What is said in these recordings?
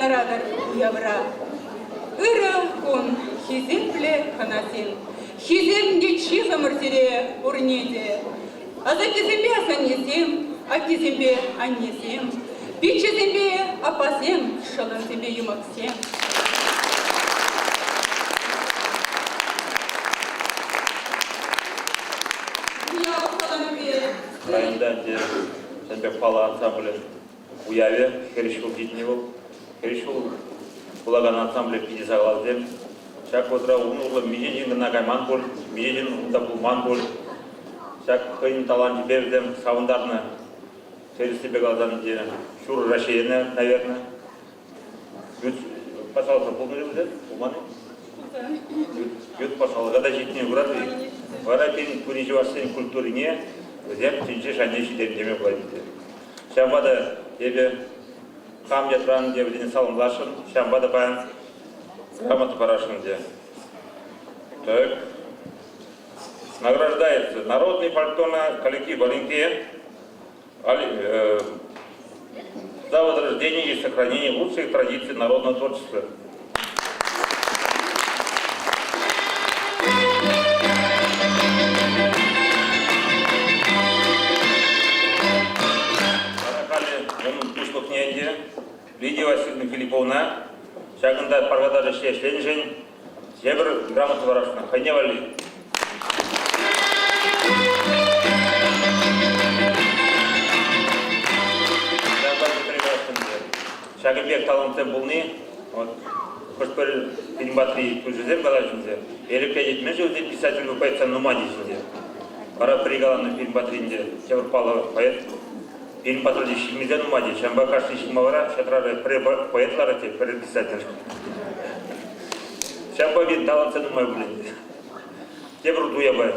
янӑратӑр уявра. Ырӑ кун, хисеплӗ хӑнасем! Хисеплӗ чысӑмӑр сире пурне те! Асаттесемпе асаннесем, аттесемпе аннесем, пиччесемпе аппасем, шӑллӑмсемпе йӑмӑксем. Уяв саламӗпе Районта ӗнтӗ ҫавӑн пек паллӑ ансамблӗн уявӗ хӗрӗх ҫул ҫитнӗ вӑл. Хӗрӗх ҫул пулакан ансамбле питӗ сахалсем. Ҫак вӑхӑтра ун урлӑ миҫе ҫын кӑна кайман пуль, миҫе ҫын унта пулман пуль. Ҫак хӑйӗн таланчӗпе вӗсем савӑнтарнӑ. Тӗрӗссипе каласан ӗнтӗ ҫур Раҫҫейне, наверное. Ют патшалӑхра пулнӑ-и вӗсем? Пулман-и? Ют патшалӑха та ҫитнӗ куратӑр-и? Вара пирӗн тури чӑвашсен культурине вӗсем тӗнче шайне ҫитернӗ теме пулать ӗнтӗ. Ҫавӑнпа та эпӗ хам ятран те вӗсене саламласшӑн, ҫавӑнпа та паян грамота парасшӑн ӗнтӗ. Так. Награждается народный фольклорный коллектив «Валентия» за возрождение и сохранение лучших традиций народного творчества. Вара унӑн пуҫлӑхне ӗнтӗ Лидия Васильевна Филипповна ҫакӑнта пархатарлӑ ӗҫе ӗҫленӗшӗн тепӗр грамота парасшӑн хӑйне валли. Ҫакӑн пек талантсем пулни вот, хӑш-пӗр пирӗн патри кӳршӗсем калаҫҫӗ, Элӗкре ҫитмен ҫулсем писатель поэтсем нумай теҫҫӗ. Вара пӗри каланӑ пирӗн патри ӗнтӗ тепӗр паллӑ поэт пирӗн патра ҫыннисем нумай те, ҫавӑнпа кашни ҫынма вара ҫатрара пӗр поэт ларать те, пӗр писатель. Ҫавӑнпа пирӗн талантсем нумай пуль ӗнтӗ. Тепӗр туяпа.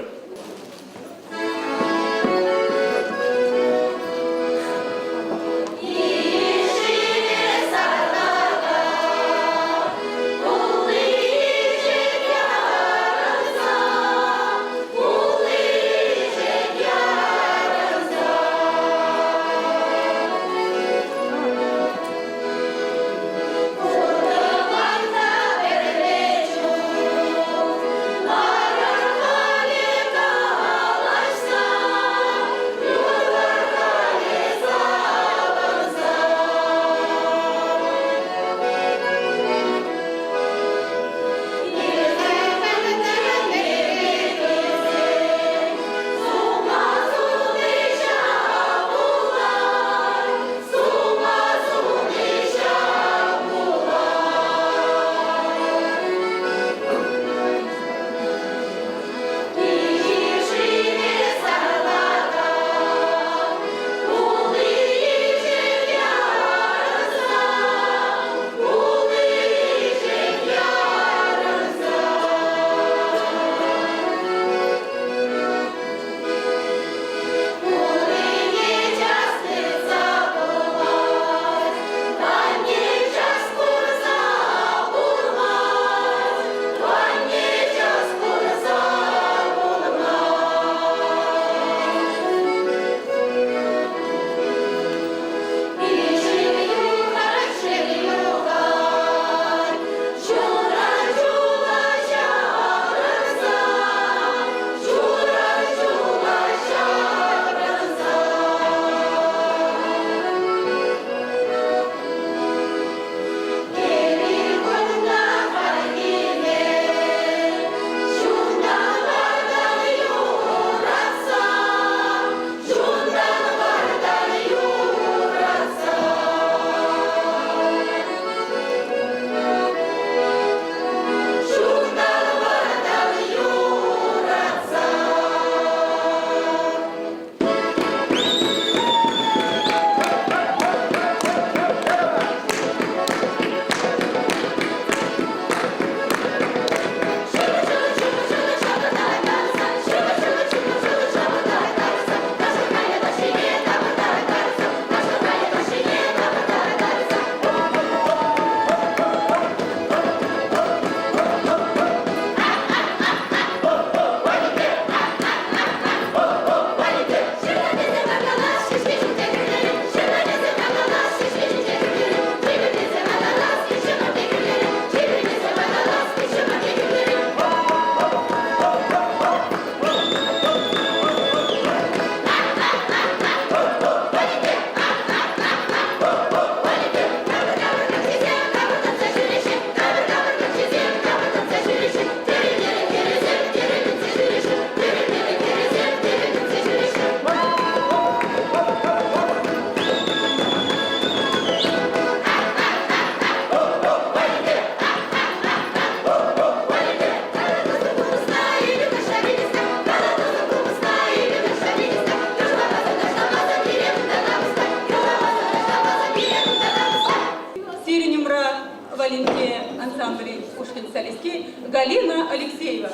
Валентия ансамблӗн ушкӑн солистки Галина Алексеева.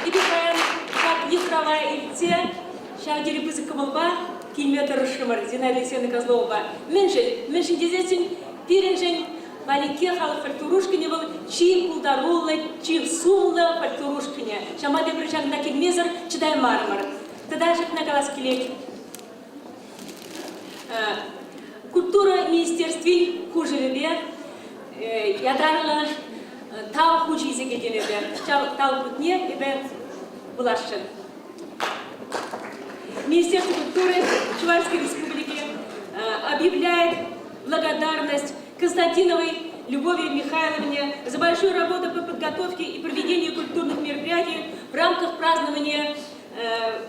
Эпир паян ҫак йыхрава илтсе ҫав тери пысӑк кӑмӑлпа килме тӑрӑшрӑмӑр Зинаида Алексеевна Козловӑпа. Мӗншӗн? Мӗншӗн тесессӗн пирӗншӗн Валикке халӑх фольклор ушкӑнӗ вӑл чи пултаруллӑ, чи сумлӑ фольклор ушкӑнӗ. Ҫавӑнпа тепӗр ҫакна килмесӗр чӑтаймарӑмӑр. Тата ҫакна калас килет. Культура министерствин хушӑвӗпе ятарлӑ тав хучӗ илсе килтӗм эпӗ. Ҫав тав хутне эпӗ вуласшӑн. Министерство культуры Чувашской Республики объявляет благодарность Константиновой Любови Михайловне за большую работу по подготовке и проведению культурных мероприятий в рамках празднования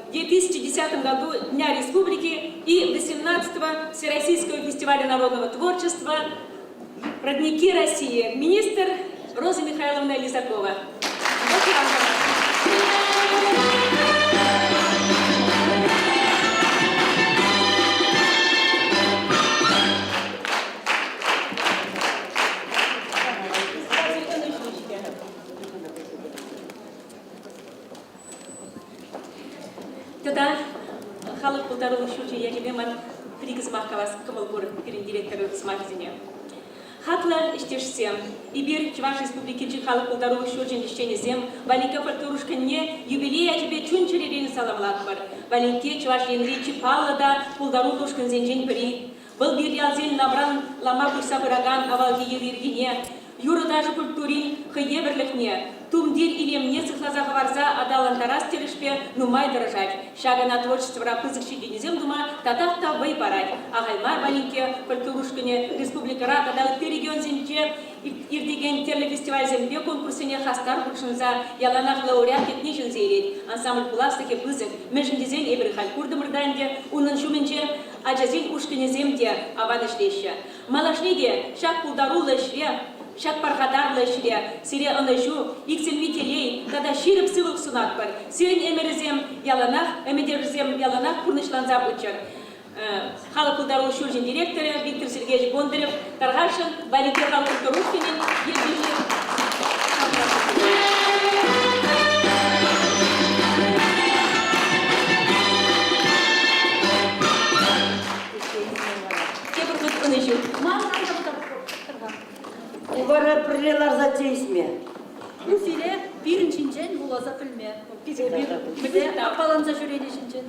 в 2010 году Дня Республики и 18-го Всероссийского фестиваля народного творчества «Родники России». Министр Роза Михайловна Лизакова. Тата халӑх пултарулӑх ҫурчӗ ячӗпе ман пӗр-икӗ сӑмах калас кӑмӑл пур пирӗн директор сӑмахӗсене. Хаклӑ ӗҫтешсем, эпир Чӑваш Республикинчи халӑх пултарулӑх ҫурчӗн ӗҫченӗсем Валинкке фольклор ушкӑнне юбилей ячӗпе чун-чӗререн саламлатпӑр. Валинкке Чӑваш Енри чи паллӑ та пултаруллӑ ушкӑнсенчен пӗри. Вӑл вирьялсен ламран лама куҫса пыракан авалхи йӑли-йӗркине, юрӑ-ташӑ культурин хӑйевӗрлӗхне, тумтир илемне сыхласа хӑварса аталантарас тӗлӗшпе нумай тӑрӑшать. Ҫакӑ ӑна творчествӑра пысӑк ҫитӗнӳсем тума татах та вӑй парать. Ахаль мар Валинкке фольклор ушкӑнӗ республикӑра тата ытти регионсенче иртекен тӗрлӗ фестивальсемпе конкурссене хастар хутшӑнса яланах лауреат ятне ҫӗнсе илет. Ансамбль пуласлӑхӗ пысӑк, мӗншӗн тесен эпир халь куртӑмӑр та ӗнтӗ, унӑн ҫумӗнче. Ачасен ушкӑнӗсем те аван ӗҫлеҫҫӗ. Малашне те ҫак пултаруллӑ ӗҫре, ҫак пархатарлӑ ӗҫре сире ӑнӑҫу, иксӗлми телей тата ҫирӗп сывлӑх сунатпӑр. Сирӗн ӗмӗрӗсем яланах, ӗмӗтӗрсем яланах пурнӑҫланса пыччӑр. Халӑх пултарулӑх ҫурчӗн директорӗ Виктор Сергеевич Бондарев тархасшӑн Валентин халӑх культура ушкӑнӗн ертӳҫи. Тепӗр хут ӑнӑҫу. Вара пӗрле ларса чей ӗҫме. Ку сире пирӗн ҫинчен вуласа пӗлме. Мӗнле аппаланса ҫӳрени ҫинчен.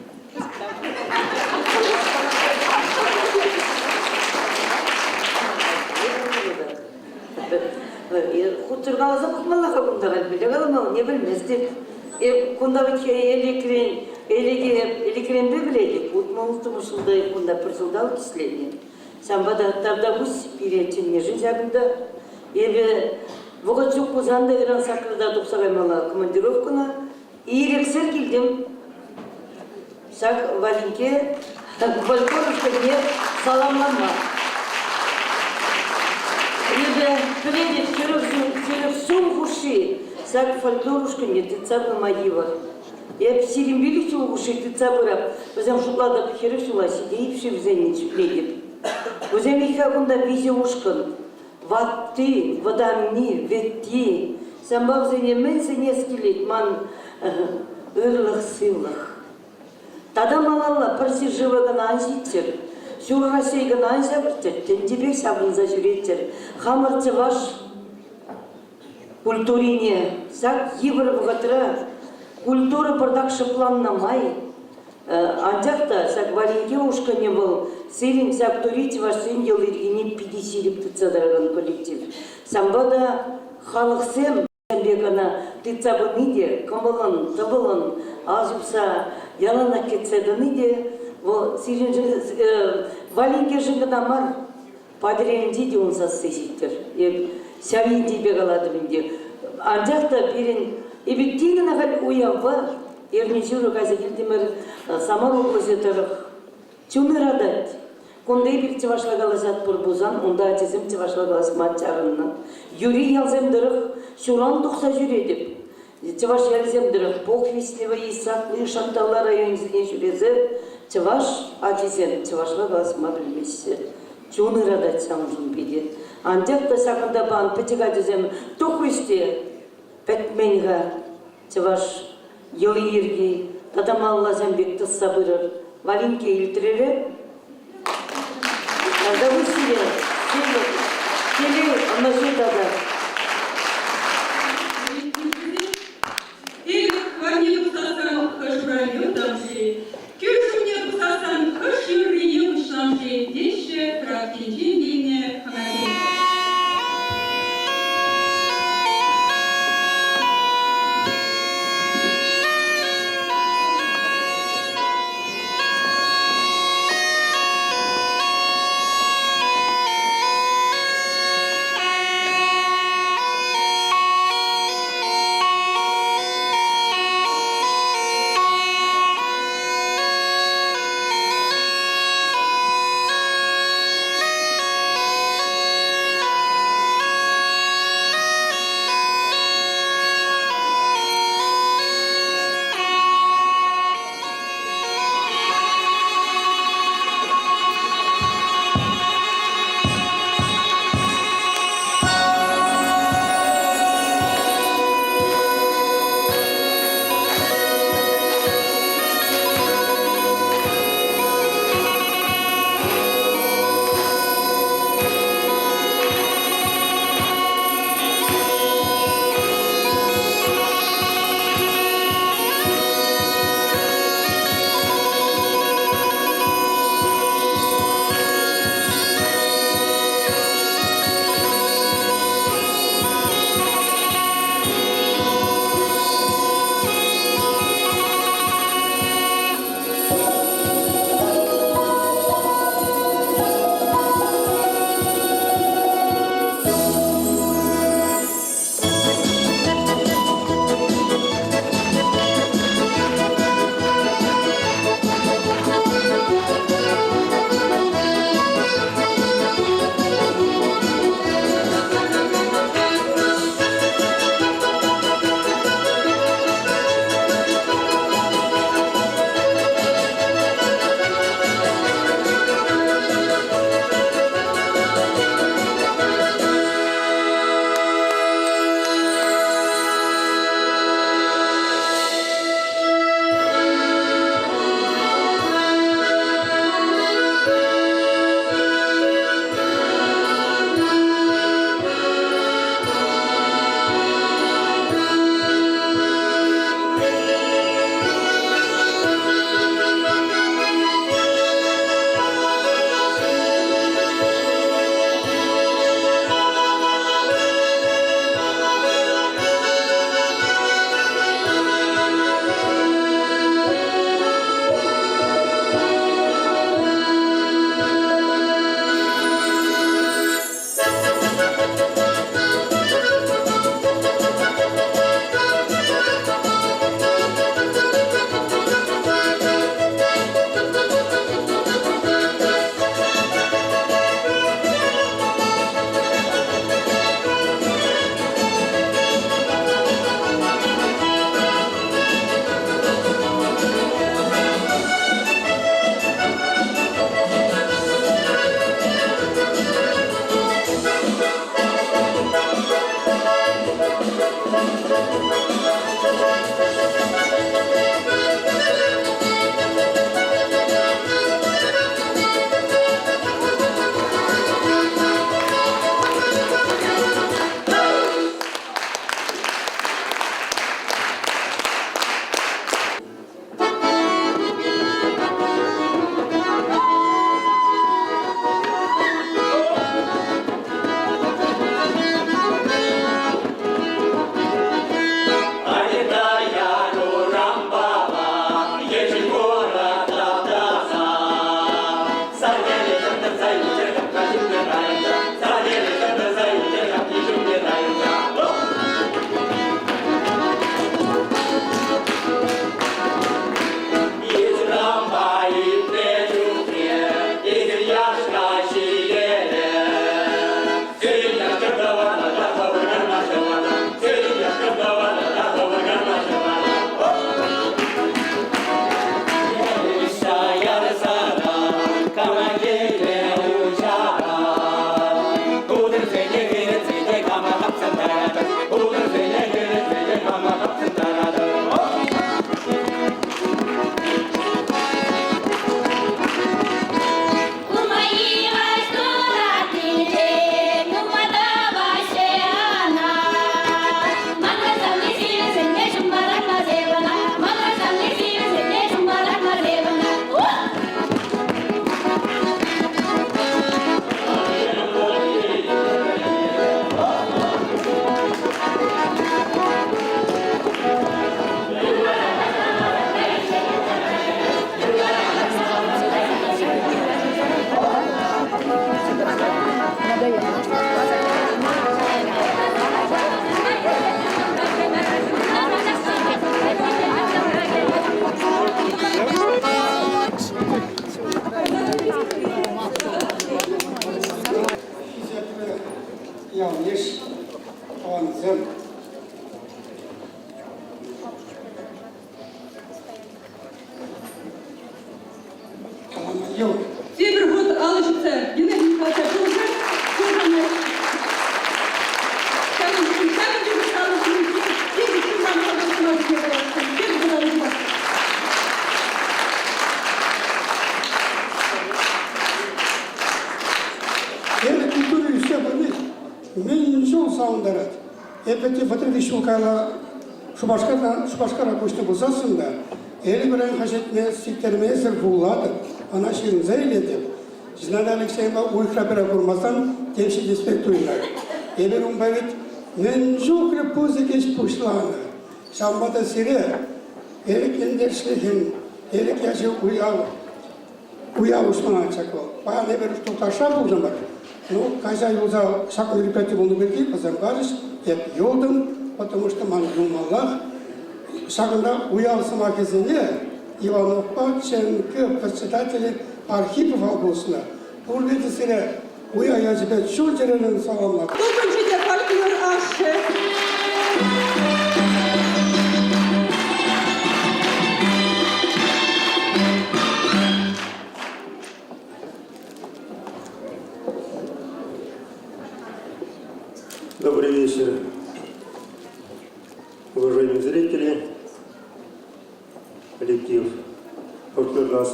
Хутшӑнкаласа пӑхмалла-ха кунта халь мӗнле каламалла, не пӗлместӗп. Эп кунта вӗт элекрен, элекренпе пӗлетӗп, 66 ҫулта кунта пӗр ҫулталӑк ӗҫленӗ. Ҫавӑнпа та тавтапуҫ пире чӗннӗшӗн ҫакӑнта. Эпӗ вӑхӑт ҫук пулсан та ыран саккӑрта тухса каймалла командировкӑна. Ирӗксӗр килтӗм. Ҫак Валинке фольклор ушкӑнне саламлама. Эпӗ пӗлетӗп, 40 ҫул хушши ҫак фольклор ушкӑнне тытса пыма йывӑр. Эп 25 ҫул хушши тытса пырап. Вӗсем шутлатӑп, 40 ҫула ҫитейӗп-ши вӗсене ҫӳлетӗп. Вӗсем икӗ кунта виҫӗ ушкӑн. Ватти, вӑтамми, вӗтти. Ҫавӑнпа вӗсене мӗн сӗнес килет ман ырлӑх-сывлӑх. Тата малалла пӗр ҫӗршыва кӑна ан ҫитчӗр, ҫур Раҫҫей кӑна ан ҫавӑрччӑр, тӗнчипех ҫаврӑнса ҫӳреччӗр. Хамӑр чӑваш культурине ҫак йывӑр вӑхӑтра культура пӑртак шӑпланнӑ май Анчах та ҫак Валинке ушкӑнӗ вӑл сирӗн ҫак тури чӑвашсен йӑли-йӗркине питӗ ҫирӗп тытса тӑракан коллектив. Ҫавӑнпа та халӑхсем пек ӑна тытса пыни те, кӑмӑлӑн, тӑвӑлӑн ал ҫупса яланах кӗтсе тӑни те вӑл сирӗншӗн Валинкешӗн кӑна мар, Патӑрьелӗнче те ун сасси ҫиттӗр. Эп ҫав енчипе калатӑп ӗнтӗ. Анчах та пирӗн эпир тин кӑна халь уявпа эрне ҫурӑ кайса килтӗмӗр Самар облаҫӗ тӑрӑх. Чун ыратать. Кунта эпир чӑвашла калаҫатпӑр пулсан, унта ачасем чӑвашла калаҫма чарӑннӑ. Юри ялсем тӑрӑх ҫуран тухса ҫӳретӗп. Чӑваш ялӗсем тӑрӑх Похвистнево, Исаклы, Шанталла районӗсене ҫӳресе чӑваш ачисем чӑвашла калаҫма пӗлмеҫҫӗ. Чун ыратать ҫавӑншӑн питӗ. Анчах та ҫакӑнта пан пӗчӗк ачасем тухрӗҫ те пӗтмен-ха чӑваш йӑли-йӗрки тата малалласем пек тӑсса пырӑр. Валинке илтрӗре? Тата сире сывлӑх, телей, ӑнӑҫу тата. Элӗк варне тухсассӑн хӑш районтан-ши, кӳршӗ умне тухсассӑн хӑш юррине пуҫлам-ши теҫҫӗ Трак енчен килнӗ хӑнасем. Йӑл. Тепӗр хут алӑ ҫупса Геннадий Михайловича пулӑшать, пулӑшать. Ҫакӑн ҫакӑн чухлӗ халӑх умӗнче питӗ чунтан палӑртма тепӗр хут алӑ ҫупать. Эпӗ культура ӳссе пыни мӗн ҫул савӑнтарать. Эпӗ те 35 ҫул каялла Шупашкарта, Шупашкара куҫнӑ пулсассӑн та Элӗк район хаҫатне сиктермесӗр вулатӑп, ӑна ҫырӑнса илетӗп. Зинаида Алексеевна уйӑхра пӗрре курмасан тем ҫитес пек туйӑнать. Эпир унпа вӗт мӗн чухлӗ пысӑк ӗҫ пуҫланӑ. Ҫавӑнпа та сире Элӗк ентешлӗхӗн Элӗк ячӗ уяв уяв уҫланать ҫак вӑл. Паян эпир Тутарша пултӑмӑр. Ну, кайса юлса ҫак мероприяти пулнӑ пирки вӗсем каларӗҫ, эп юлтӑм, потому что ман юлмаллах. Ҫакӑнта уяв сӑмахӗсене Ивановпа ЧНК председателӗ Архипов ал пуснӑ. Пурне те сире уяв ячӗпе чун-чӗререн саламлатӑп. Тупӑнчӗ те фольклор ашшӗ. Добрый вечер, уважаемые зрители, коллектив фольклорного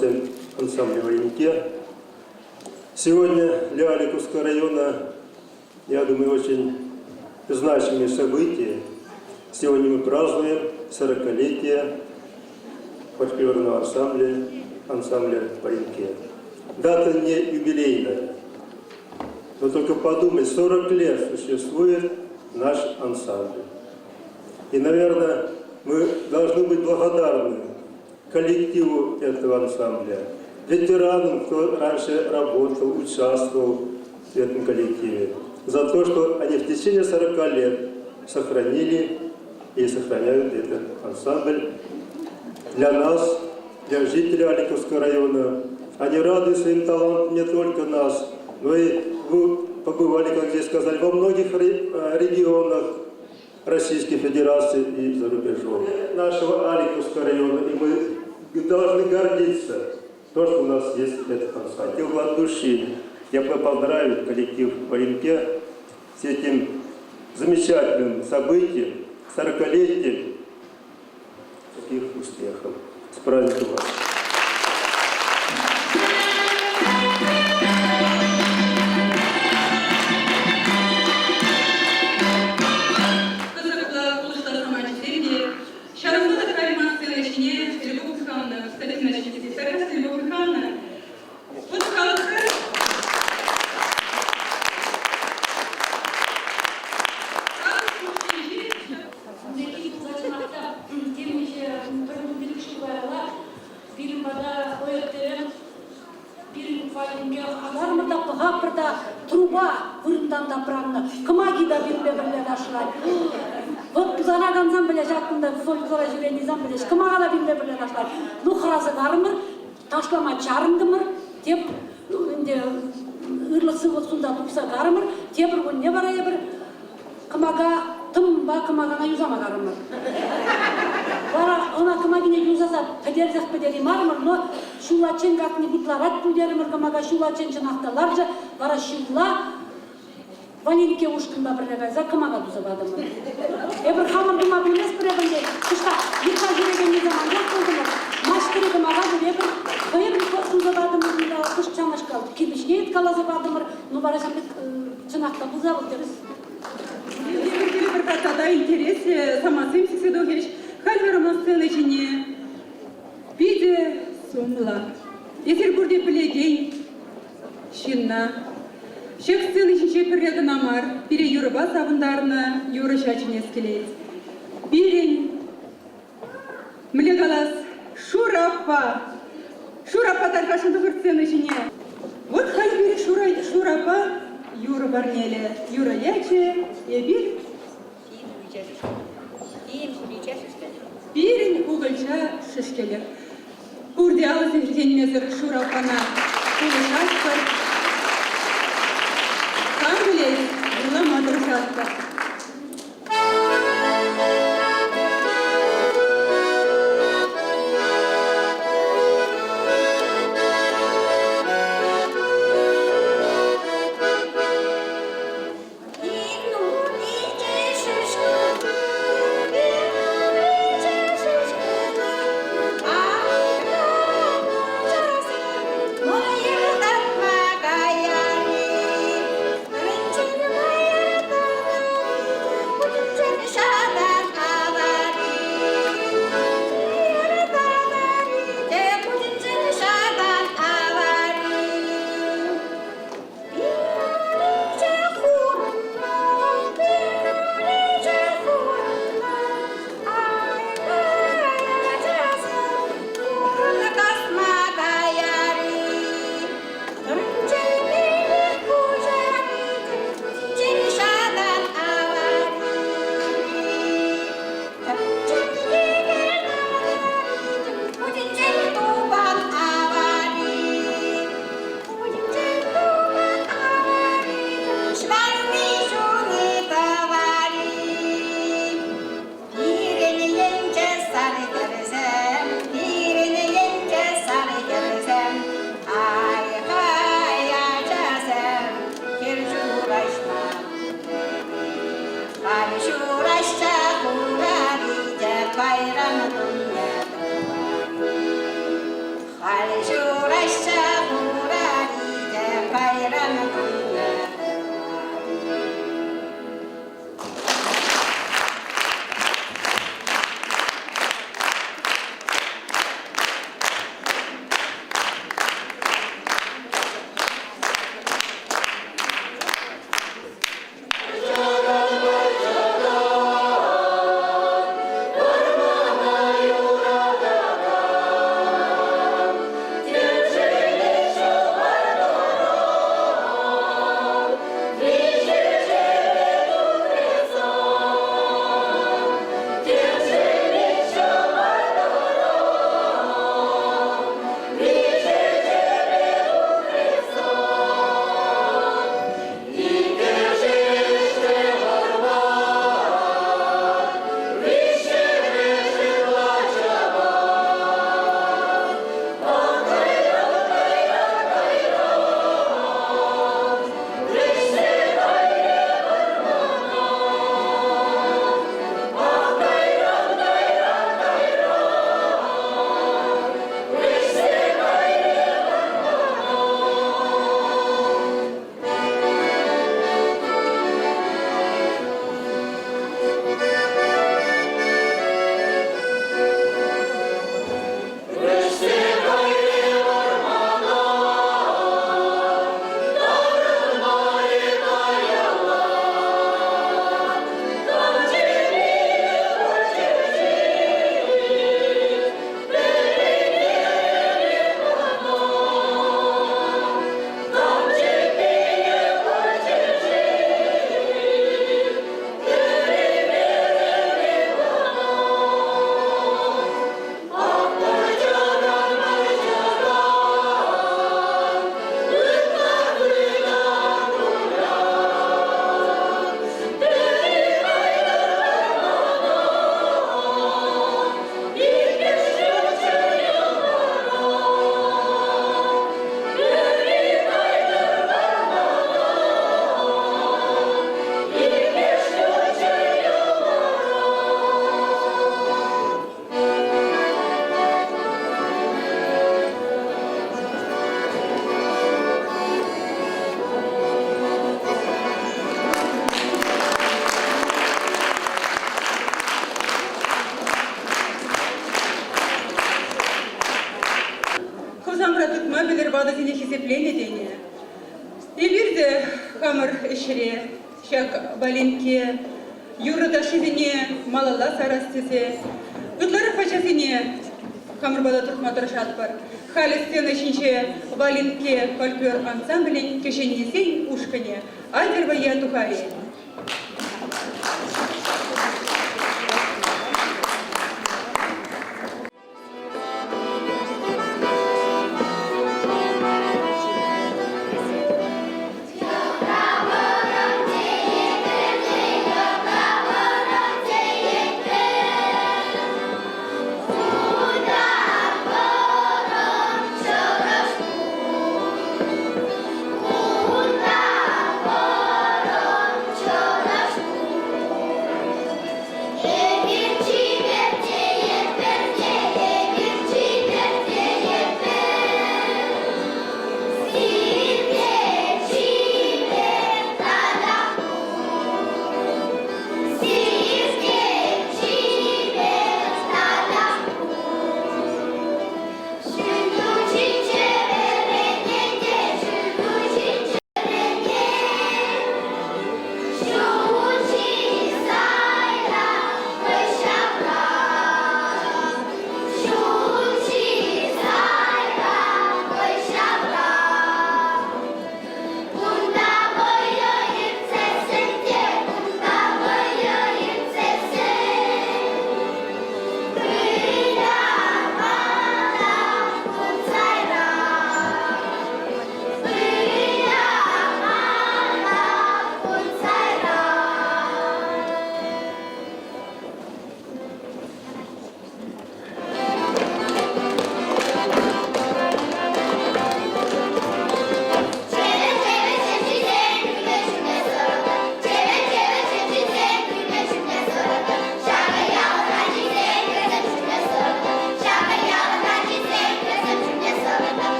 ансамбля «Вареньке». Сегодня для Аликовского района, я думаю, очень значимые события. Сегодня мы празднуем 40-летие фольклорного ансамбля, ансамбля «Пареньке». Дата не юбилейная, но только подумай, 40 лет существует наш ансамбль. И, наверное, мы должны быть благодарны коллективу этого ансамбля, ветеранам, кто раньше работал, участвовал в этом коллективе, за то, что они в течение 40 лет сохранили и сохраняют этот ансамбль. Для нас, для жителей Аликовского района, они рады своим талантом не только нас, но и вы побывали, как здесь сказали, во многих регионах Российской Федерации и за рубежом. Нашего Аликовского района, и мы должны гордиться то, что у нас есть этот ансамбль. Хотел бы от души я бы поздравить коллектив Варенке с этим замечательным событием, 40-летием таких успехов. С праздником вас! Кӑсӑклӑ пулӑшса саманчӗсем те ҫавӑнпа та кайман сцена ҫине Любовь Михайловна, Константина ҫитсе Любовь Михайловна. Вот халӑхра халӑх хушшинче Унчченхи пулса чӑнах та темиҫе пӗр пилӗк ҫул каялла пирӗн пата ОРТ-рен пирӗн патӗнче хӑвармӑр та пӑхатпӑр та труба вырӑнтан тапраннӑ, кӑмаки та пирӗнпе пӗрле ташлать. Вӑт пусаракансем пӗлеҫ, ак кунта фольклора ҫӳренисем пӗлеҫ, кӑмака та пирӗнпе пӗрле ташлать. Ну, хӑраса карӑмӑр, ташлама чарӑнтӑмӑр, теп ӗнтӗ ырлӑх-сывлӑх сунса тухса карӑмӑр, тепӗр кунне вара эпир кӑмака тӑмпа кӑмакана юсама карӑмӑр. Вара ӑна кӑмакине юсаса пӗтерсех пӗтереймарӑмӑр, но ҫуллаччен как-нибудь ларать пуль терӗмӗр кӑмака, ҫуллаччен чӑнах та ларчӗ, вара ҫулла Ванинкке ушкӑнпа пӗрле кайса кӑмака туса патӑмӑр. Эпир хамӑр тума пӗлместпӗр эпӗ кӑштах йӑтса ҫӳрекеннисем анчах пултӑмӑр. Маҫтӑрӗ кӑмака эпир хӑйӗн туса патӑмӑр, кӑшт ҫавнашкал кирпӗчне йӑткаласа патӑмӑр. Ну вара ҫав пек чӑнах та пулса вӑл тӗрӗс. Эпир тата интереслӗ самантсем сиксе тухӗҫ. Халь вара ман сцена ҫине питӗ сумлӑ. Эсир пурте пӗлекен ҫынна. Ҫак сцена ҫинче пӗрре кӑна мар, пире юрӑпа савӑнтарнӑ юрӑҫа чӗнес килет. Пирӗн, мӗнле калас, Шураппа. Шураппа тархасшӑн тухӑр сцена ҫине. Вот халь пире Шура, Шураппа юрӑ парнелӗ. Юрӑ ячӗ эпир Пирӗн укӑлча шӗшкӗлӗх. Пурте алӑсем хӗрхенмесӗр Шураппана пулӑшатпӑр. Кам пӗлет, юрлама тӑрӑшатпӑр. ватӑсене хисепленӗ тенӗ. Эпир те хамӑр ӗҫре ҫак валинкке юрӑ-ташшисене малалла сарас тесе ытларах ачасене хамӑр пата туртма тӑрӑшатпӑр. Халӗ сцена ҫинче Валинкке фольклор ансамблӗн кӗҫӗннисен ушкӑнӗ Айтӑр вӑййа тухар-и?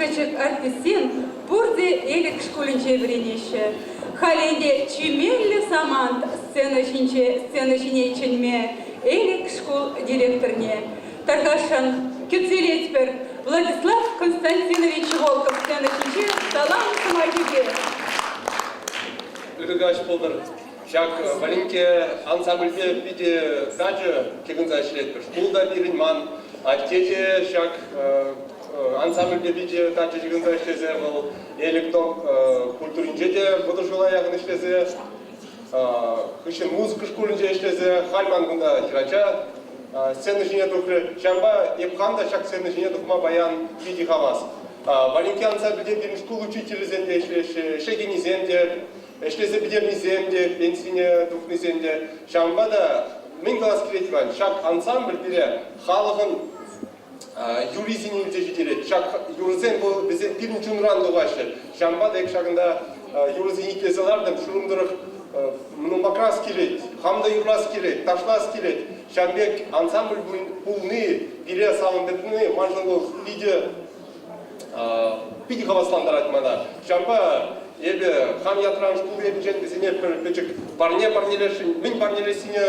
Пӗчӗк артистсем пурте Элӗк шкулӗнче вӗренеҫҫӗ. Халӗ ӗнтӗ чи меллӗ самант сцена ҫинче сцена ҫине чӗнме Элӗк шкул директорне тархасшӑн кӗтсе илетпӗр. Владислав Константинович Волков сцена ҫинче салам сӑмахӗпе. Ырӑ каҫ пултӑр. Ҫак Валинке ансамбльпе питӗ тачӑ тытӑнса ӗҫлетпӗр. Шкул та пирӗн ман атте те ҫак ансамбльпе питӗ тачӑ ҫыхӑнса ӗҫлесе вӑл Элӗк культуринче те 30 ҫула яхӑн ӗҫлесе, хыҫҫӑн музыка шкулӗнче ӗҫлесе, халь ман кунта хӗрача сцена ҫине тухрӗ. Ҫавӑнпа эп хам та ҫак сцена ҫине тухма паян питӗ хавас. Валинке ансамбльте пирӗн шкул учителӗсем те ӗҫлеҫҫӗ, ӗҫлекеннисем те, ӗҫлесе пӗтернисем те, пенсине тухнисем те. Ҫавӑнпа та мӗн калас килет ман, ҫак ансамбль пире халӑхӑн юррисене илсе ҫитерет. Ҫак юрӑсем вӗсем пирӗн чунран тухаҫҫӗ. Ҫавӑнпа та эп ҫакӑнта юрӑсене итлесе лартӑм, ҫурӑм тӑрӑх макрас килет, хам та юрлас килет, ташлас килет. Ҫавӑн пек ансамбль пулни пире савӑнтарни маншӑн вӑл питӗ питӗ хаваслантарать мана. Ҫавӑнпа эпӗ хам ятран шкул ертӳҫин вӗсене пӗр пӗчӗк парне парнелесшӗн. Мӗн парнелессине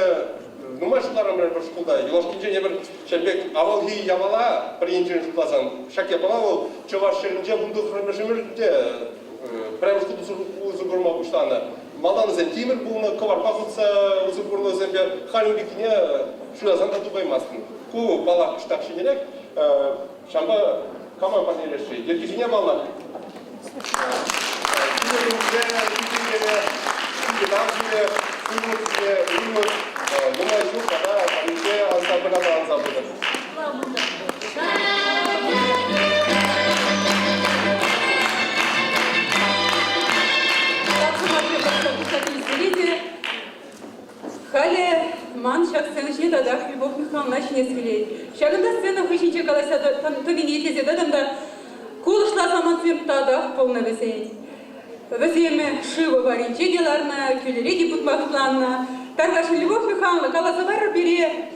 нумай шутларӑмӑр пӗр шкулта. Юлашкинчен эпир ҫав пек авалхи япала пӗр енчен шутласан, ҫак япала вӑл чӑваш ҫӗрӗнче 19-мӗш ӗмӗрте пӗрремӗш хут усӑ курма пуҫланӑ. Малтан вӗсем тимӗр пулнӑ, кӑварпа хутса усӑ курнӑ вӗсемпе. Халь ун пеккине шырасан та тупаймастӑн. Ку, паллах, кӑштах ҫӗнӗрех. Ҫавӑнпа кама парнелес-ши? Йӗркисене паллах. Тав сире, сывлӑх сире, ырлӑх, нумай ҫул тата парнепе ансамбль аталанса пытӑр. саламла чӗнес килет. Ҫакӑнта сцена хыҫӗнче калаҫса тӑнине итлесе тӑтӑм та кулӑшла самантсем татах пулнӑ вӗсен. Вӗсем шыв варринче те ларнӑ, кӳлӗре те путма хӑтланнӑ. Тархасшӑн Любовь Михайловна, каласа парӑр пире.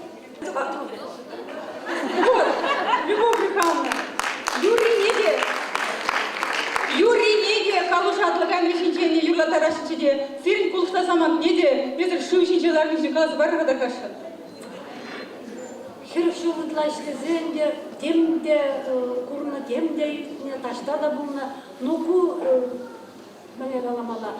Вот, Любовь Михайловна, юррине те, юррине те калуш атлӑкан ҫинчен юрлаттарасчӗ те, сирӗн кулӑшла самантне те эсир шыв ҫинче ларнинче каласа парӑр-ха тархасшӑн. 40 ҫул ытла ӗҫлесе ӗнтӗ тем те курнӑ, тем те илтнӗ, таҫта та пулнӑ. Ну ку мӗне каламалла,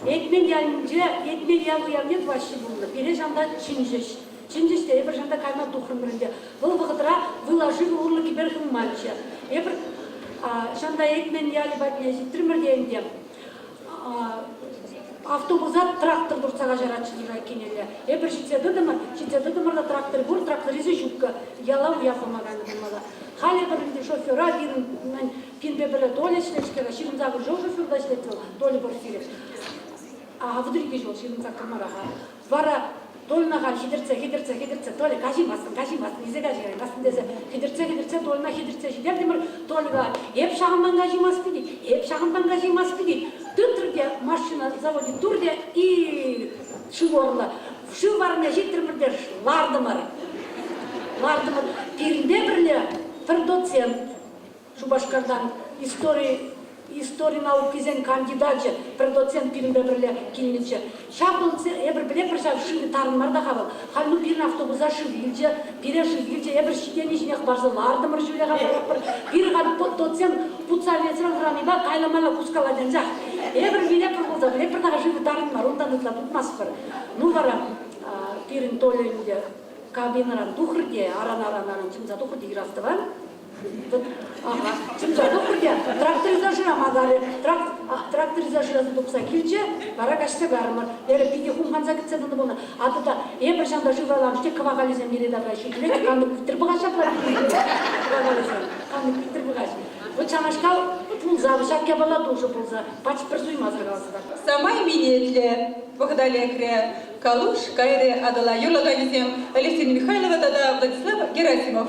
Этмен ялӗнче Этмен ял уявне тӑваҫҫӗ пулнӑ. Пире ҫавӑнта чӗнчӗҫ. Чӗнчӗҫ те эпир ҫавӑнта кайма тухрӑмӑр ӗнтӗ. Вӑл вӑхӑтра Выла шывӗ урлӑ кӗпер хывманччӗ. Эпир ҫавӑнта Этмен ялӗ патне ҫитрӗмӗр те ӗнтӗ. Автобуса трактор туртса каҫаратчӗ Тушайккинелле. Эпир ҫитсе тӑтӑмӑр, ҫитсе тӑтӑмӑр та трактор пур, тракторисчӗ ҫуккӑ. Яла уяв пама кайнӑ пулмалла. Халӗ эпир ӗнтӗ шофера пирӗн пинпе пӗрле Толя ӗҫлет-ҫке, 28 ҫул шоферта ӗҫлет вӑл, Толя Порфирьев. А 32 ҫул 28 мар-ха. Вара Тольӑна халь хӗтӗртсе, хӗтӗртсе, хӗтӗртсе, Толя, каҫимастӑн, каҫимастӑн, илсе каҫаймастӑн тесе хӗтӗртсе, хӗтӗртсе Тольӑна хӗтӗртсе ҫитертӗмӗр. Толя эп ҫакӑнтан каҫимас пит, эп ҫакӑнтан каҫимас пит. Тытрӗ те машина заводе туртӗ и шыв урлӑ. Шыв варне ҫитрӗмӗр те лартӑмӑр. Лартӑмӑр. Пирӗнпе пӗрле пӗр доцент Шупашкартан истори истори наукисен кандидачӗ, пӗр доцент пирӗнпе пӗрле килнӗччӗ. Ҫав доцент, эпир пӗлетпӗр ҫав шывӗ тарӑн мар та-ха вӑл. Халь ну пирӗн автобуса шыв илчӗ, пире шыв илчӗ, эпир ҫитени ҫине хӑпарса лартӑмӑр ҫӳле хӑпаратпӑр. Пирӗн халь доцент путса вилесрен хӑранипе кайламалла кускалать анчах. Эпир вилетпӗр пулса пӗлетпӗр та-ха шывӗ тарӑн мар, унтан ытла путмастпӑр. Ну вара пирӗн Толя ӗнтӗ кабинӑран тухрӗ те аран-аран-аран чӑмса тухрӗ те Ирастӑван. Ага, чӑмса тухрӗ те тракториста шырама карӗ. Тракториста шыраса тупса килчӗ, вара каҫса карӑмӑр. Эпӗ питӗ хумханса кӗтсе тӑнӑ пулнӑ. А тата эпӗ ҫанта шывраламӑш те кӑвакалӗсем йӗри-тавра ҫӳрелет, кантӑк витӗр пӑхаҫ ҫапла. Кӑвакалӗсем кантӑк витӗр пӑхаҫ. Вот ҫавнашкал пулса, ҫак япала тушӑ пулса, пач пӗр суймасӑр каласа пар. Самай минетлӗ вӑхӑта лекрӗ. Калуш кайрӗ Атӑла юрлаканӗсем Алевтина Михайлова тата Владислав Герасимов.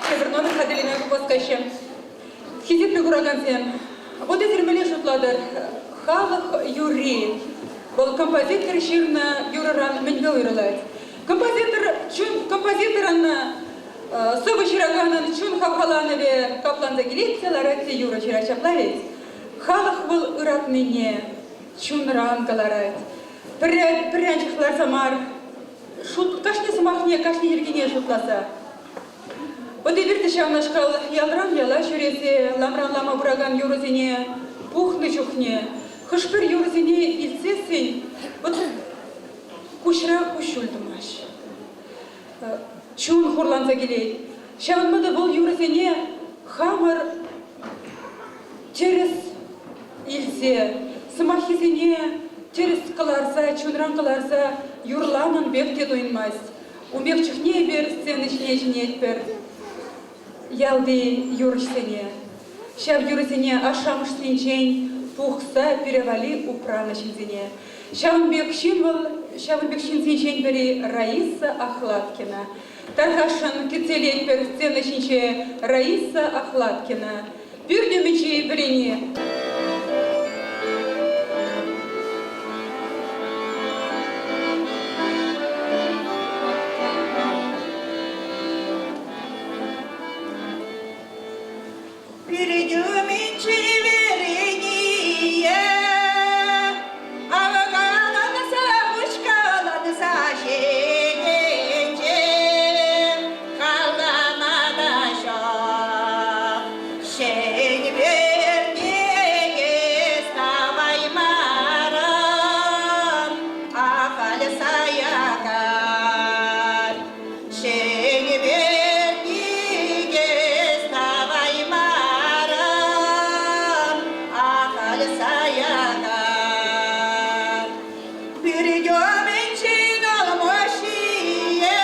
тепӗр номер хатӗрлеме васкаҫҫӗ. Хисеплӗ куракансем, вот эсир мӗнле шутлатӑр, халӑх юрри вӑл композитор ҫырнӑ юрӑран мӗнпе уйрӑлать? Композитор чун композиторӑн сӑвӑ ҫыраканӑн чун хавхаланӑвӗ капланса килет те ларать те юрӑ ҫырать ҫапла ведь? Халӑх вӑл ыратнине чунран кӑларать. Пӗрре пӗрре анчах ларса мар, шут, кашни сӑмахне, кашни йӗркине шутласа. Вӑт эпир те ҫавнашкал ялран яла ҫӳресе ламран лама пыракан юрӑсене пухнӑ чухне хӑш-пӗр юрӑсене илтсессӗн вӑт куҫра куҫҫуль тӑмасть. Чун хурланса килет. Ҫавӑнпа та вӑл юрӑсене хамӑр тӗрӗс илсе, сӑмаххисене тӗрӗс кӑларса, чунран кӑларса юрланӑн пек те туйӑнмасть. Ун пек чухне эпир сцена ҫине чӗнетпӗр ялти юрӑҫсене. Ҫав юрӑсене ашшӗ-амӑшсенчен пухса пире валли упранӑ ҫынсене. Ҫавӑн пек ҫын вӑл, ҫавӑн пек ҫынсенчен пӗри Раиса Ахлаткина. Тархасшӑн кӗтсе илетпӗр сцена ҫинче Раиса Ахлаткина. Пӳрт умӗнчи вӗрене. Пирӗн умӗнчи вӗрение авкаланса хуҫкаланса ҫитӗнчӗ. Калама та ҫук, ҫӗн пӳртне таваймарӑм, ахаль саякан. Ҫӗн пӳрт таваймарӑм, ахаль саякан. Пӳрт умӗнчи улмуҫҫие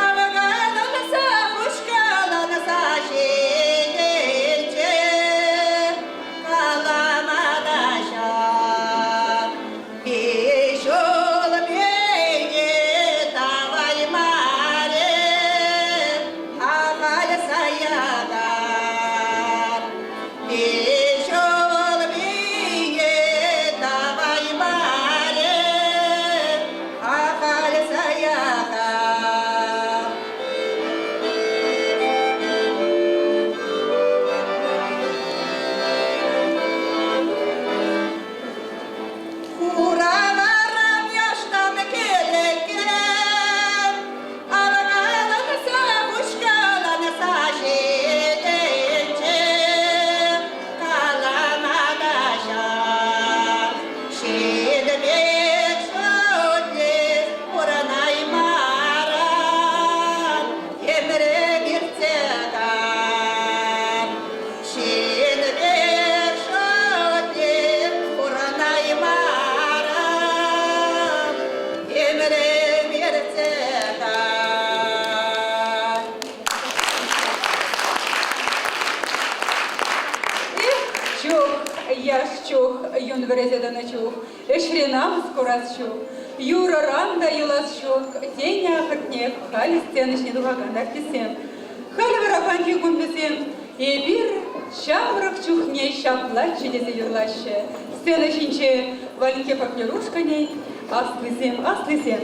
авкаланса хуҫкаланса ҫитӗнчӗ. Калама та ҫук, ҫул пине таваймарӗ, ахаль саякан. Ҫул пине таваймарӗ, ахаль саякан. Хураварам яштан кӗлӗккем, авкаланса хуҫкаланса ҫитӗнчӗ. Калама та ҫук, ҫын пек шутли пурӑнаймарӑм, темрен иртсе кай. Ҫын пек шутли пурӑнаймарӑм, темрен иртсе кай. Эх, чух, яш чух, юн вӗресе тӑнӑ чух, ӗҫре намӑс курас ҫук, юрӑран та юлас ҫук, тенӗ ахӑртнех халӗ сцена ҫине тухакан артистсем. Халӗ вара паянхи кун вӗсем эпир ҫамрӑк чухне ҫаплаччӗ тесе юрлаҫҫӗ. Сцена ҫинче Валентин фольклор ушкӑнӗн аслисем, аслисем.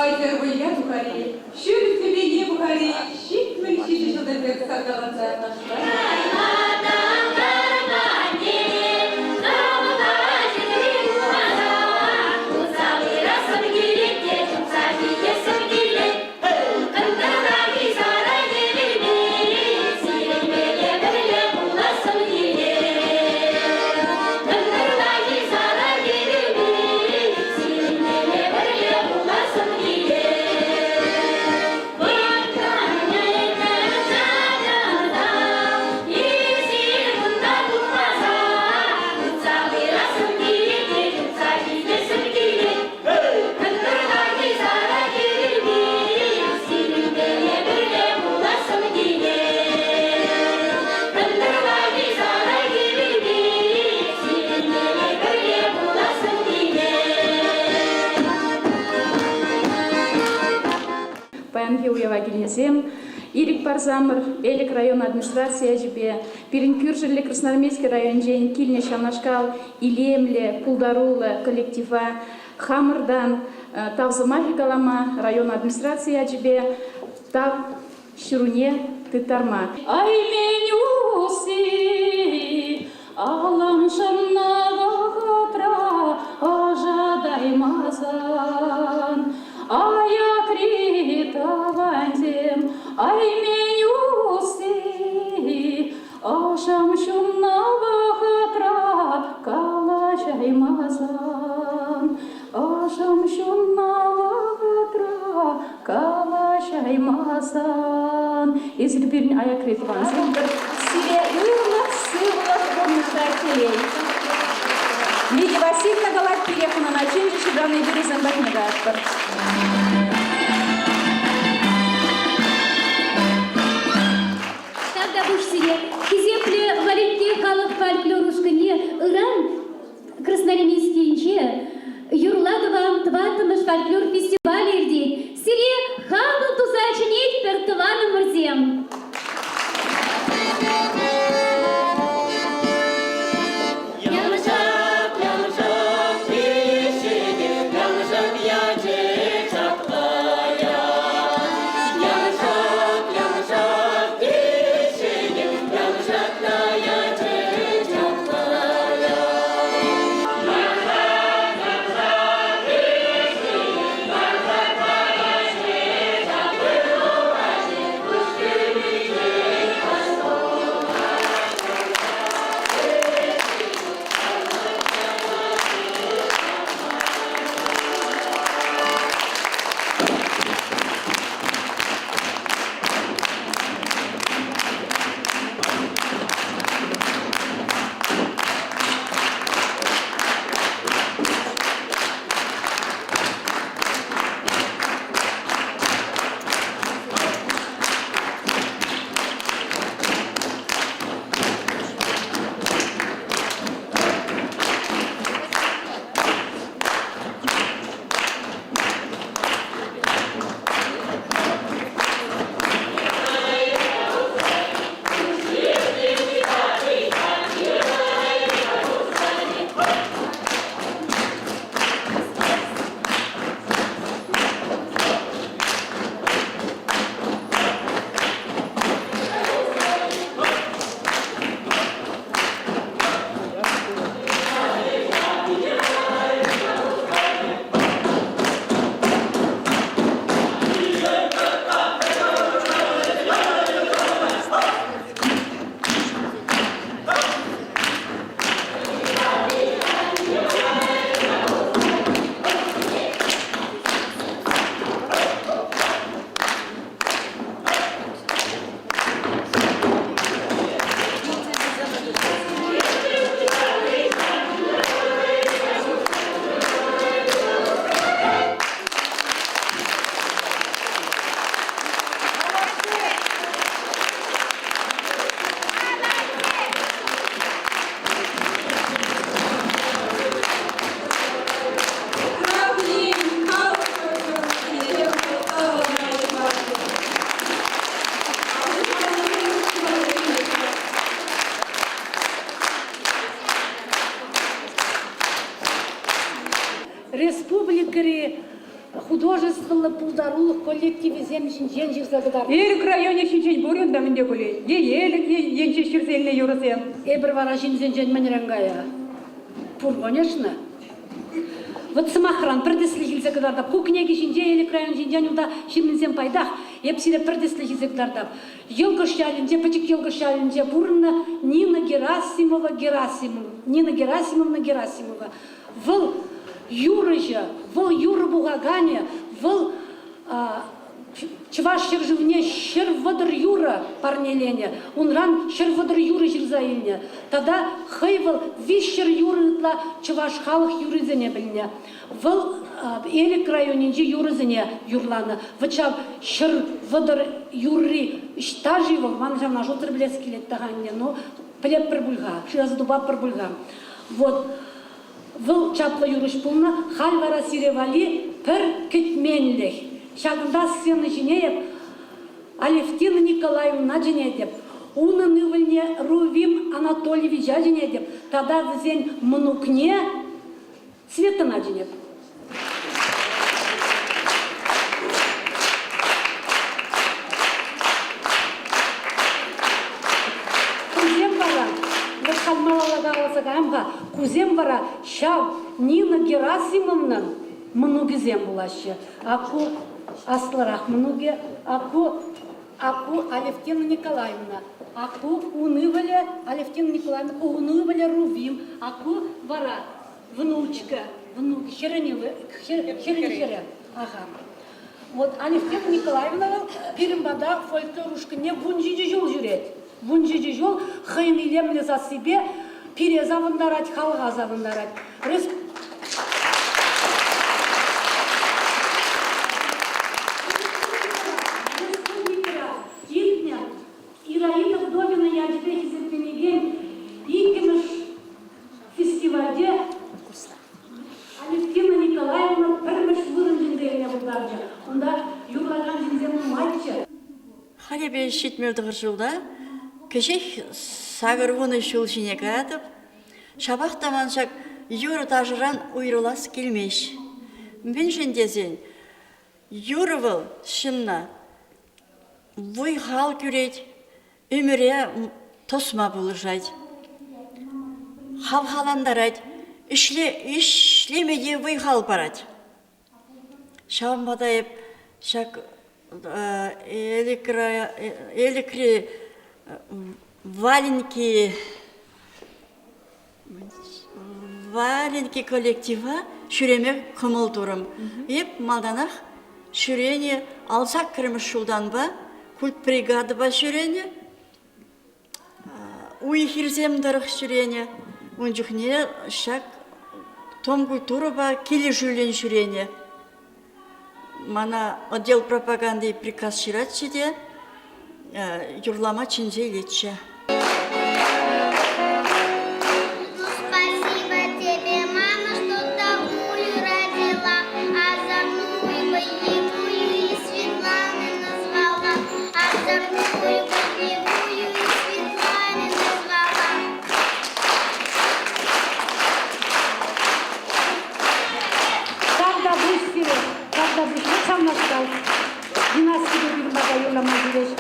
Айтӑр вӑййа тухар-и, ҫӳл тӳпене пӑхар-и, 77 ҫӑлтӑр пек саркаланса ташлар-и. Паянхи уява килнисем ирӗк парсамӑр Элӗк район администраци ячӗпе пирӗн кӳршӗллӗ Красноармейски районӗнчен килнӗ ҫавнашкал илемлӗ, пултаруллӑ коллектива хамӑртан тав сӑмахӗ калама район администраци ячӗпе тав ҫыруне тыттарма. Аймен усси алам шӑннӑ вӑхӑтра ӑшӑтаймасан. Аякри тӑвансем, аймен усси ӑшӑм ҫуннӑ вӑхӑтра калаҫаймасан. Ӑшӑм ҫуннӑ вӑхӑтра калаҫаймасан. Эсир пирӗн аякри тӑвансем пӗр сире ырлӑх-сывлӑх пурнӑҫра телей. Лидия Васильевна калать, пире хӑнана чӗнчӗ, ҫыран ыйтусем патне каятпӑр. Тавтапуҫ сире, хисеплӗ Валентин халӑх фольклор ушкӑнне ыран Красноармейскинче Юрла тӑван тӑваттӑмӗш фольклор фестивалӗ иртет. Сире хапӑл туса чӗнетпӗр, тӑванӑмӑрсем! Ялшак, ялшак, теҫҫӗ ялшак ячӗ чаплая. Ялшак, ялшак, теҫҫӗ ялшак та ячӗ чаплая. Республикӑри художествӑллӑ пултарулӑх коллективӗсем ҫинчен ҫырса кӑтартнӑ. Элӗк районӗ ҫинчен пур унта мӗн те пулин. Е Элӗк енче ҫырса илнӗ юрӑсем. Эпир вара ҫынсенчен мӗнрен кая? Пур, конечно. Вот сӑмахран, пӗр тӗслӗх илсе кӑтартап. Ку кӗнеке ҫинче Элӗк район ҫинчен унта ҫыннисем пайтах. Эп сире пӗр тӗслӗх илсе кӑтартап. Йӑлкӑш ялӗнче, пӗчӗк Йӑлкӑш ялӗнче пурӑннӑ Нина Герасимова Герасимова, Нина Герасимовна Герасимова. Вӑл юрӑҫӑ, вӑл юрӑ пухаканӗ, вӑл Чӑваш ҫӗршывне 130 юрӑ парнеленӗ, унран 130 юрӑ ҫырса илнӗ. Тата хӑй вӑл 300 юрӑ ытла чӑваш халӑх юррисене пӗлнӗ. Вӑл Элӗк районӗнчи юрӑсене юрланӑ. Вӑт ҫав 130 юрри ӑҫта-ши вӑл? Ман ҫавна шутсӑр пӗлес килет та-ха ӗнтӗ. Ну, пӗлетпӗр пуль-ха, шыраса тупатпӑр пуль-ха. Вот. Вӑл чаплӑ юрӑҫ пулнӑ, халь вара сире валли пӗр кӗтменлӗх. Ҫакӑнта сцена ҫине эп Алевтина Николаевна чӗнетӗп, унӑн ывӑлне Рувим Анатольевича чӗнетӗп тата вӗсен мӑнукне Светӑна чӗнетӗп. Кусем вара, вот халь малалла каласа каям-ха, кусем вара ҫав Нина Герасимовнӑн мӑнукӗсем пулаҫҫӗ. А ку аслӑрах мӑнукӗ, а ку, а ку Алевтина Николаевна, а ку ун ывӑлӗ Алевтина Николаевна, ун ывӑлӗ Рувим, а ку вара внучка, внук, хӗрӗн хӗрӗ. Аха. Вот Алевтина Николаевна вӑл пирӗн пата фольклор ушкӑнне 17 ҫул ҫӳрет. 17 ҫул хӑйӗн илемлӗ сассипе пире савӑнтарать, халӑха савӑнтарать. Республикӑра иртнӗ Ираида Вдовина ячӗпе хисепленекен иккӗмӗш Фестивальте Алевтина Николаевна пӗрремӗш вырӑн ҫӗнсе илме пултарчӗ. Унта юрлакан ҫынсем нумайччӗ. Халь эпӗ 79 ҫулта, кӗҫех 80 ҫул ҫине каятӑп. Ҫапах та ман ҫак юрӑ-ташӑран уйрӑлас килмест. Мӗншӗн тесен юрӑ вӑл ҫынна вӑй-хал кӳрет, ӗмӗре тӑсма пулӑшать, хавхалантарать, ӗҫлеме те вӑй-хал парать. Ҫавӑнпа та эп ҫак Элӗкри Валенки Валенки коллектива ҫӳреме кӑмӑл турӑм. Эп малтанах ҫӳренӗ алсаккӑрмӗш ҫултанпа культбригадӑпа ҫӳренӗ, уй-хирсем тӑрӑх ҫӳренӗ. Ун чухне ҫак том культурӑпа килӗшӳллӗн ҫӳренӗ. Мана отдел пропаганди приказ ҫыратчӗ те юрлама чӗнсе илетчӗ. Спасибо тебе, мама, что такую родила, озорную, боевую и Светланы назвала, озорную, боевую и Светланы назвала. Тавтапуҫ сире, тавтапуҫ. Вот ҫавнашкал династипе пирӗн пата юрлама килӗҫ.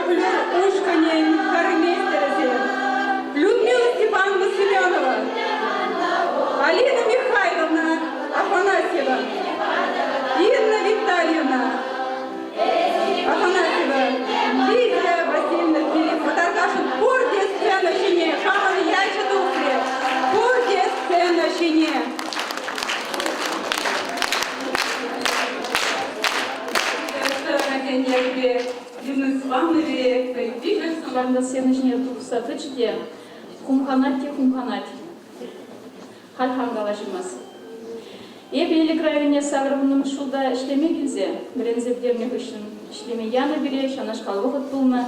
фольклор ушкӑнӗн хормейстерӗсем Людмила Степановна Семенова, Алина Михайловна Афанасьева, Инна Витальевна Афанасьева, Лидия Васильевна Филиппова тархасшӑн пурте сцена ҫине, хамӑн ячӗ тухрӗ, пурте сцена ҫине. Ҫакӑнта сцена ҫине тухса тӑчӗ те хумханать те хумханать. Халь хам калаҫмас. Эпӗ Элӗк районне 80-мӗш ҫулта ӗҫлеме килсе вӗренсе пӗтернӗ хыҫҫӑн ӗҫлеме янӑ пире, ҫавнашкал вӑхӑт пулнӑ.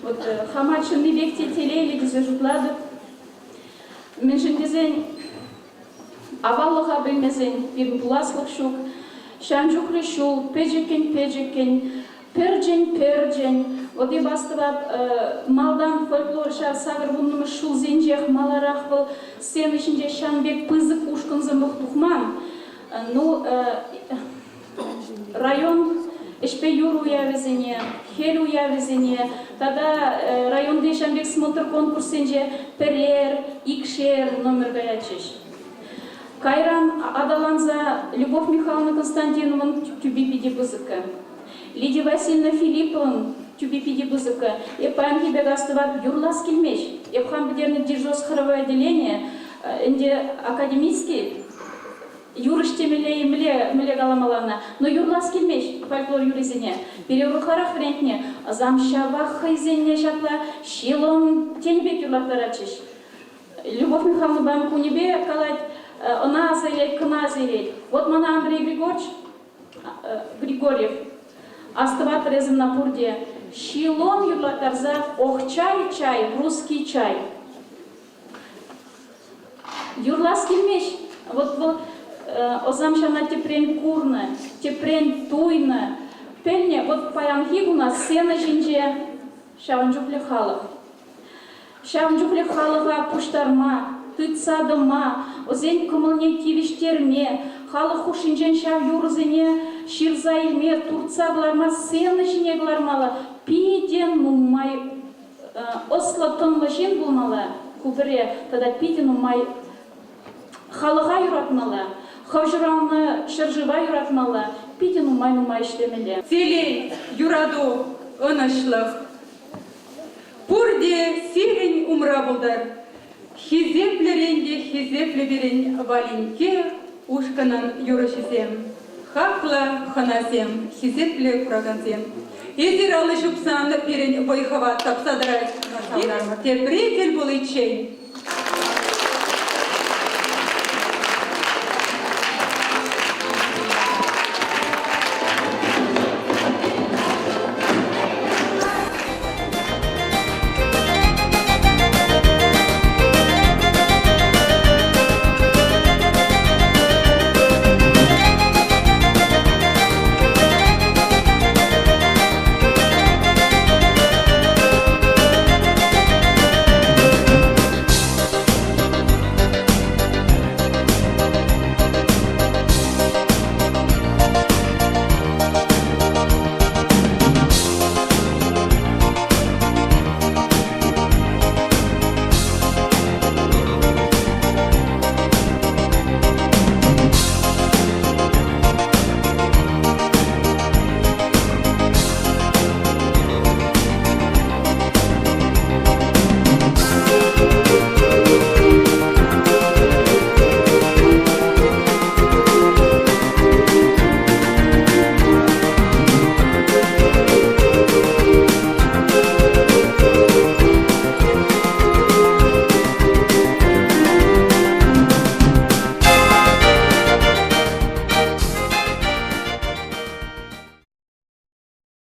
Вот хама чӑннипех те телейлӗ тесе шутлатӑп. Мӗншӗн тесен аваллӑха пӗлмесен пирӗн пуласлӑх ҫук. Ҫавӑн чухлӗ ҫул пӗчӗккӗн-пӗчӗккӗн, пӗрчӗн-пӗрчӗн. Вот эп астӑвап, малтан фольклор ҫав 80-мӗш ҫулсенчех маларах вӑл сцена ҫинче ҫавӑн пек пысӑк ушкӑнсем тухман. Ну, район ӗҫпе юр уявӗсене, хӗл уявӗсене тата районти ҫавӑн пек смотр-конкурссенче пӗрер, икшер номер каятчӗҫ. Кайран аталанса Любовь Михайловна Константинован тӳпи питӗ пысӑккӑ. Лидия Васильевна Филиппован тӳпи питӗ пысӑккӑ. Эп паянхи пек астӑвап, юрлас килмест. Эп хам пӗтернӗ дежурство-хоровое отделение ӗнтӗ академический юрӑҫ темелле-и, мӗнле, мӗнле каламалла ӑна. Но юрлас килмест фольклор юррисене. Пире урӑхларах вӗрентнӗ. Ӑсам ҫавах хӑйсенне ҫапла ҫилом тенӗ пек юрлаттаратчӗҫ. Любовь Михайловнӑпа кунӗпе калать, ӑна аса илет, кӑна аса илет. Вот мана Андрей Григорьевич Григорьев астӑватӑр эс ӑна пурте. Ҫилом юрлаттарса «Ох, чай, чай, русский чай». Юрлас килмест. Вот вӑл ӑсам ҫавна тӗпрен курнӑ, тӗпрен туйнӑ, пӗлнӗ. Вот паянхи куна сцена ҫинче ҫавӑн чухлӗ халӑх. Ҫавӑн чухлӗ халӑха пуҫтарма, тытса тӑма, вӗсен кӑмӑлне тивӗҫтерме, халӑх хушшинчен ҫав юрӑсене ҫырса илме, туртса кӑларма, сцена ҫине кӑлармалла питӗ нумай ӑслӑ-тӑнлӑ ҫын пулмалла ку пӗрре тата питӗ нумай халӑха юратмалла, хӑв ҫуралнӑ ҫӗршыва юратмалла, питӗ нумай-нумай ӗҫлемелле. Телей, юрату, ӑнӑҫлӑх. Пурте сирӗн умра пултӑр. Хисеплӗрен те хисеплӗ пирӗн Валинкке ушкӑнӑн юрӑҫисем, хаклӑ хӑнасем, хисеплӗ куракансем. Эсир алӑ ҫупсан пирӗн вӑй-хӑват тапса тӑрать. Тепре тӗл пуличчен.